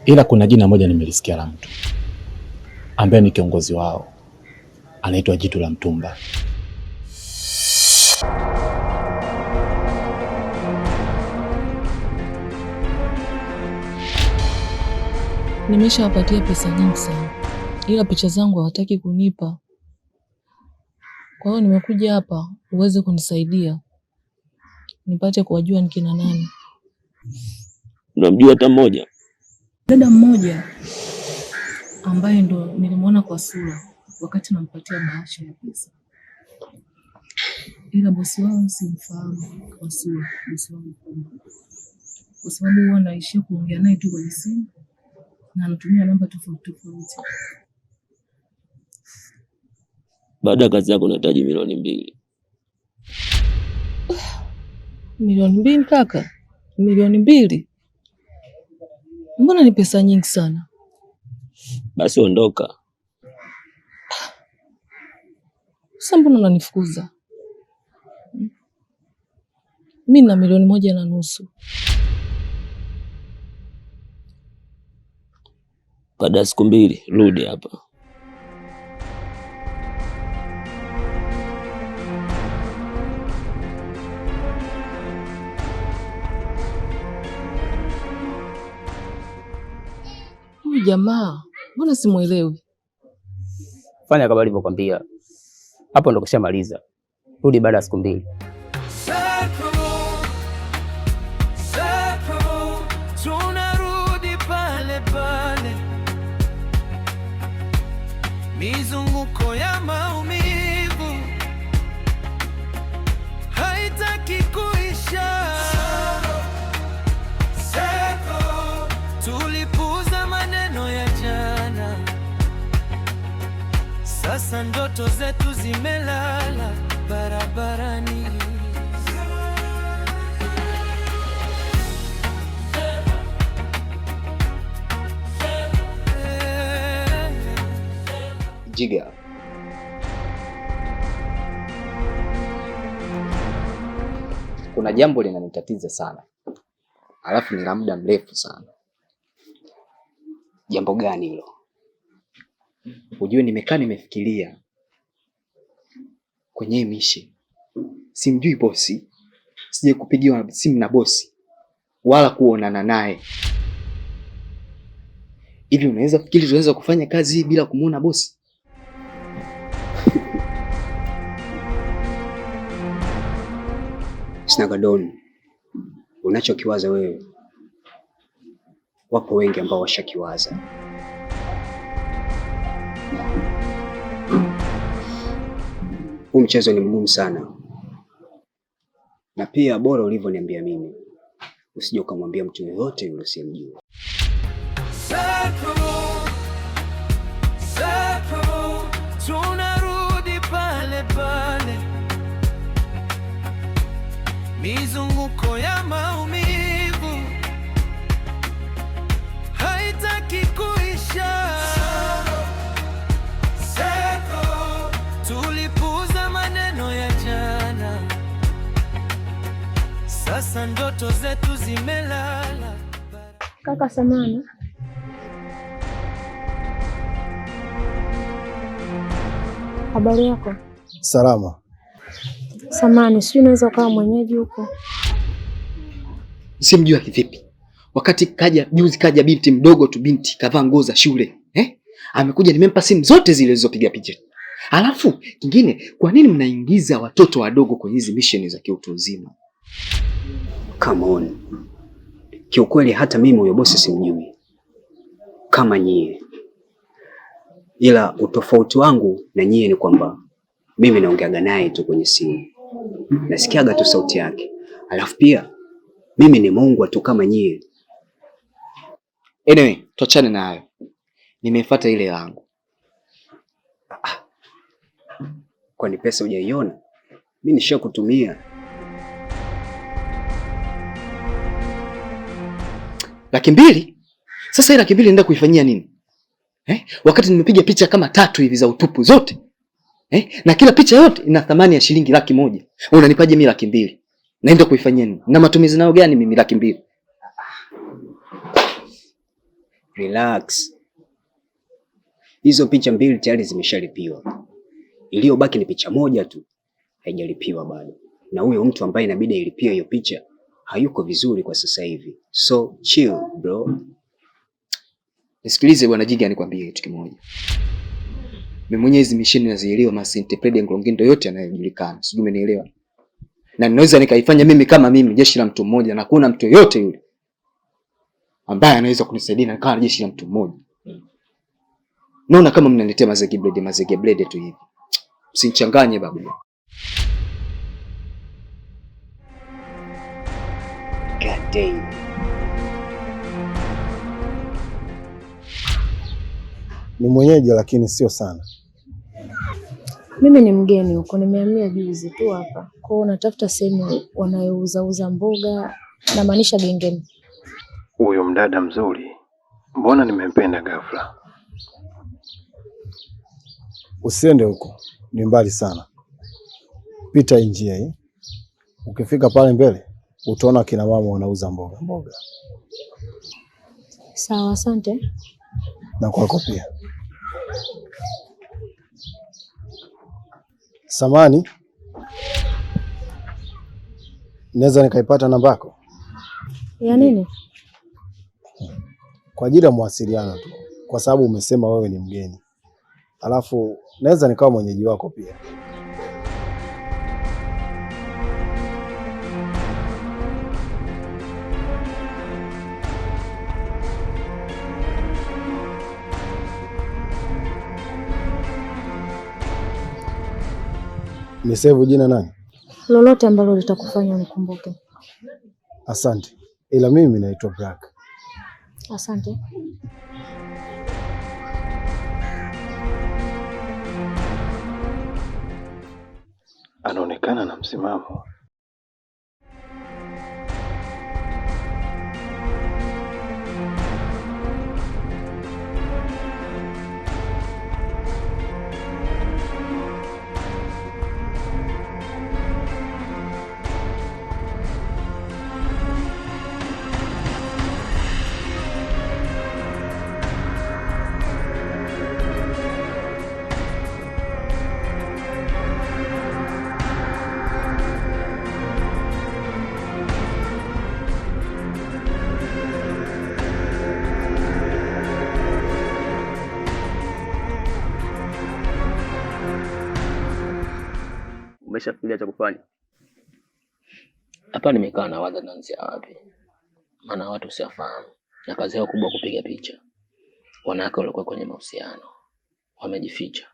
Ila kuna jina moja nimelisikia la mtu ambaye ni kiongozi wao, anaitwa Jitu la Mtumba. Nimeshawapatia pesa nyingi sana, ila picha zangu hawataki kunipa. Kwa hiyo nimekuja hapa uweze kunisaidia nipate kuwajua ni kina nani. Unamjua hata mmoja? Dada mmoja ambaye ndo nilimwona kwa sura wakati nampatia bahasha ya pesa, ila bosi wao simfahamu kwa sura, bosi wao mkubwa, kwa sababu huwa naishia kuongea naye tu kwenye simu na anatumia namba tofauti tofauti. Baada ya kazi yako unahitaji 2 milioni. 2 milioni kaka? 2 milioni? Mbona ni pesa nyingi sana? Basi ondoka. Sasa mbona unanifukuza? Mi na 1.5 milioni. Baada ya siku 2 rudi hapa. Huyu jamaa mbona simuelewi? Fanya kama alivyokwambia hapo, ndo kushamaliza. Rudi baada ya siku 2. Circle, circle, tunarudi pale pale, mizunguko ya maumivu haitaki kuisha. Circle, tulipuuza maneno ya jana, sasa ndoto zetu zimelala barabarani. Jiga, kuna jambo linanitatiza sana, alafu ni la muda mrefu sana. Jambo gani hilo? Ujue nimekaa nimefikiria kwenye hii mishi, simjui bosi, sije kupigiwa simu na bosi wala kuonana naye. Hivi unaweza fikiri tunaweza kufanya kazi hii bila kumuona bosi? Snagadon, unachokiwaza wewe, wapo wengi ambao washakiwaza. Huu mchezo ni mgumu sana, na pia bora ulivyoniambia mimi, usije ukamwambia mtu yoyote yule usiyemjua. Circle, circle, tunarudi pale pale, mizunguko ya maumivu haitaki kuisha. Circle, tulipuuza maneno ya jana, sasa ndoto zetu zimelala. Kaka samani, habari yako? Salama. Samani, sijui unaweza ukawa mwenyeji huko. Simjua kivipi? Wakati kaja juzi, kaja binti mdogo tu, binti kavaa nguo za shule eh? Amekuja nimempa simu zote zile zilizopiga picha. Alafu kingine, kwa nini mnaingiza watoto wadogo kwenye hizi mission za kiutu uzima? Come on. Kiukweli hata mimi huyo bosi simjui kama nyie, ila utofauti wangu na nyie ni kwamba mimi naongeaga naye tu kwenye simu, nasikiaga tu sauti yake, alafu pia mimi ni Mungu tu kama nyie. Anyway, tuachane na hayo. Nimefuata ile langu. Kwani pesa hujaiona? Mimi nishakutumia. 200,000? Sasa hii 200,000 naenda kuifanyia nini? Eh? Wakati nimepiga picha kama tatu hivi za utupu zote. Eh? Na kila picha yote ina thamani ya shilingi 100,000. Unanipaje mimi 200,000? Naenda kuifanyia nini? Na matumizi nayo gani mimi 200,000? Relax. Hizo picha mbili tayari zimeshalipiwa, iliyobaki ni picha moja tu haijalipiwa bado, na huyo mtu ambaye inabidi ailipie hiyo picha hayuko vizuri kwa sasa hivi, so chill bro. Nisikilize bwana Jiga, nikwambie kitu kimoja. Mimi mwenyewe hizi misheni nazielewa, masinteprede ngolongindo yote yanayojulikana, sijui umenielewa. Na ninaweza nikaifanya mimi kama mimi jeshi la mtu mmoja, na kuna mtu yoyote yule ambaye anaweza kunisaidia na nikawa jeshi la mtu mmoja. Naona kama mnaniletea mazege blede mazege blede tu hivi. Msinichanganye babu. God damn. Ni mwenyeji lakini sio sana. Mimi ni mgeni huko, nimehamia juzi tu hapa. Kwa hiyo natafuta sehemu wanayouzauza mboga, namaanisha gengeni. Huyu mdada mzuri, mbona nimempenda ghafla? Usiende huko, ni mbali sana. Pita hii njia hii, ukifika pale mbele utaona kina mama wanauza mboga mboga, Sawa, asante. na kwako pia. Samani, naweza nikaipata namba yako Ya nini? kwa ajili ya mawasiliano tu, kwa sababu umesema wewe ni mgeni, alafu naweza nikawa mwenyeji wako pia. Nisevu jina nani? Lolote ambalo litakufanya unikumbuke. Asante, ila mimi naitwa Black. Asante. Anaonekana na msimamo. Umeshafikiria cha kufanya? Hapa nimekaa na waza naanzia wapi, maana watu siwafahamu na kazi yao kubwa kupiga picha. Wanawake walikuwa kwenye mahusiano wamejificha.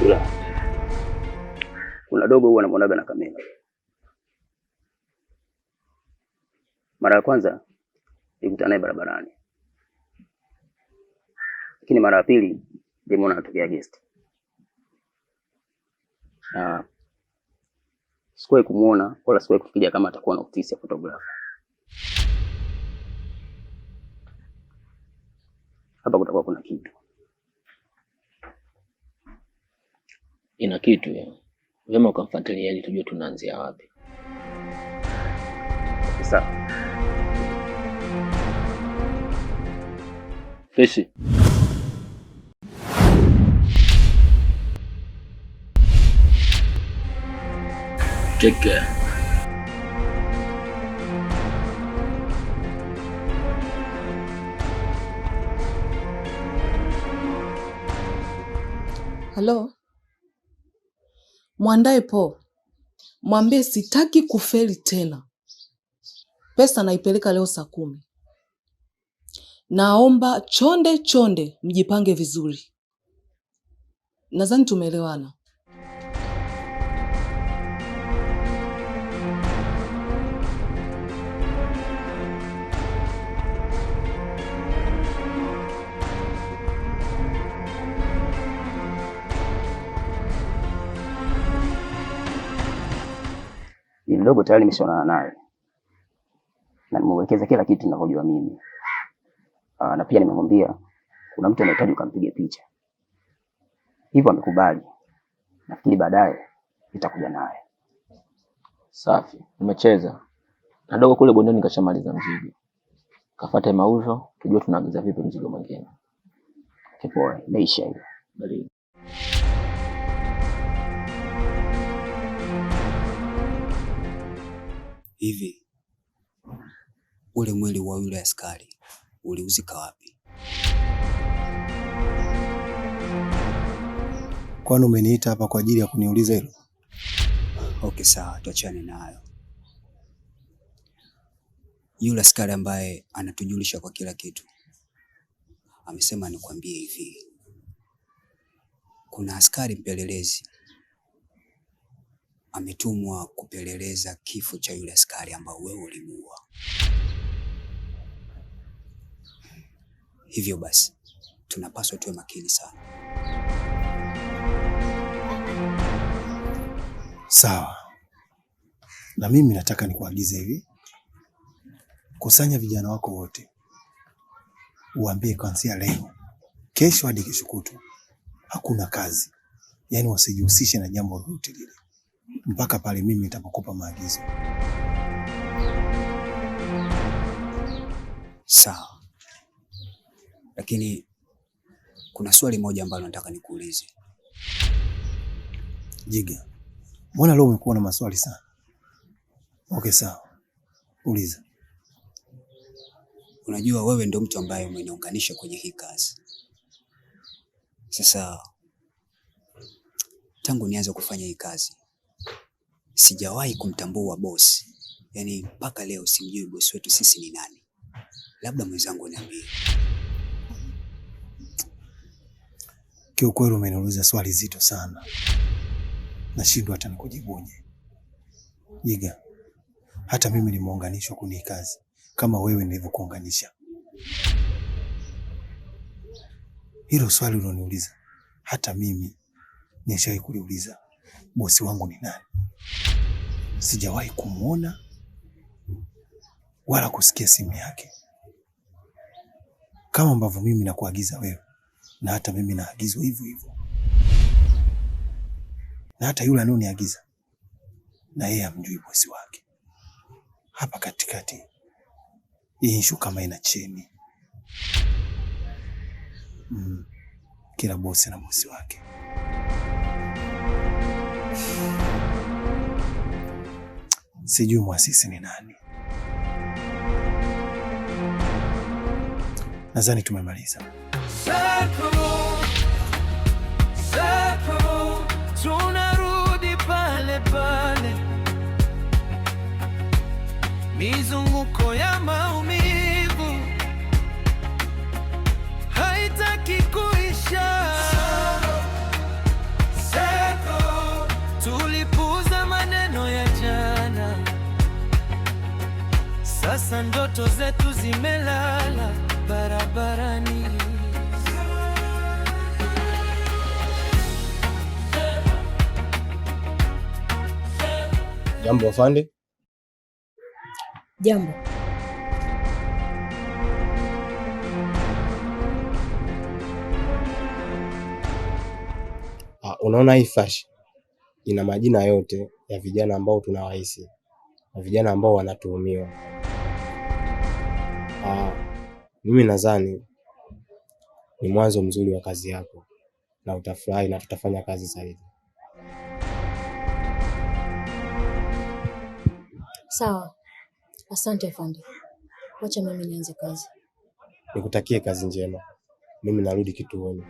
Ila kuna dogo huwa anamwonaga na kamera. Mara ya kwanza nilikutana naye barabarani, lakini mara ya pili nilimwona anatokea guest, na sikuwahi kumuona wala sikuwahi kufikiria kama atakuwa na ofisi ya photographer. Hapa kutakuwa kuna kitu. Ina kitu ya vyema ukamfuatilia ili tujue tunaanzia wapi. Sawa. Freshi. Take care. Halo, mwandae po, mwambie sitaki kufeli tena. Pesa naipeleka leo saa 10. Naomba chonde chonde, mjipange vizuri. Nadhani tumeelewana. Ni mdogo tayari nimeshaonana naye na nimemwelekeza kila kitu ninavyojua mimi. Na pia nimemwambia kuna mtu anahitaji ukampige picha, hivyo amekubali. Nafikiri baadaye nitakuja naye. Safi, nimecheza. Na dogo kule bondeni kashamaliza mzigo. Kafate mauzo, tujue tunaagiza vipi mzigo mwingine. Kipoa, imeisha hiyo. Bali. Hivi ule mwili wa yule askari uliuzika wapi? Kwani umeniita hapa kwa ajili ya kuniuliza hilo? Okay, sawa, tuachane nayo. Yule askari ambaye anatujulisha kwa kila kitu amesema nikwambie hivi, kuna askari mpelelezi ametumwa kupeleleza kifo cha yule askari ambao wewe ulimuua. Hivyo basi tunapaswa tuwe makini sana. Sawa, na mimi nataka nikuagize hivi, kusanya vijana wako wote, uambie kuanzia leo, kesho hadi kesho kutwa hakuna kazi, yaani wasijihusishe na jambo lolote lile mpaka pale mimi nitapokupa maagizo. Sawa, lakini kuna swali moja ambalo nataka nikuulize. Jiga, mbona leo umekuwa na maswali sana? Okay, sawa, uliza. Unajua wewe ndio mtu ambaye umeniunganisha kwenye hii kazi. Sasa tangu nianze kufanya hii kazi sijawahi kumtambua bosi, yaani mpaka leo simjui bosi wetu sisi ni nani. Labda mwenzangu niambie. Kiukweli umeniuliza swali zito sana, nashindwa hata nikujibuje. Jiga, hata mimi nimeunganishwa kwenye kazi kama wewe nilivyokuunganisha. Hilo swali uliloniuliza hata mimi nishawahi kuliuliza, bosi wangu ni nani? Sijawahi kumuona wala kusikia simu yake, kama ambavyo mimi nakuagiza wewe, na hata mimi naagizwa hivyo hivyo, na hata yule anayoniagiza na yeye amjui bosi wake. Hapa katikati hii issue kama ina cheni. Kila bosi na bosi wake. Sijui mwasisi ni nani. Nadhani tumemaliza. Circle, tunarudi pale pale, mizunguko ya maumivu haitaki kuisha. Circle, tulipuuza maneno ya jana, sasa ndoto zetu zimelala barabarani. Jambo afande. Jambo. Unaona hii flash ina majina yote ya vijana ambao tunawahisi na vijana ambao wanatuhumiwa. Mimi nadhani ni mwanzo mzuri wa kazi yako na utafurahi na tutafanya kazi zaidi. Sawa, asante afande, wacha mimi nianze kazi. Nikutakie kazi njema. Mimi narudi kituoni.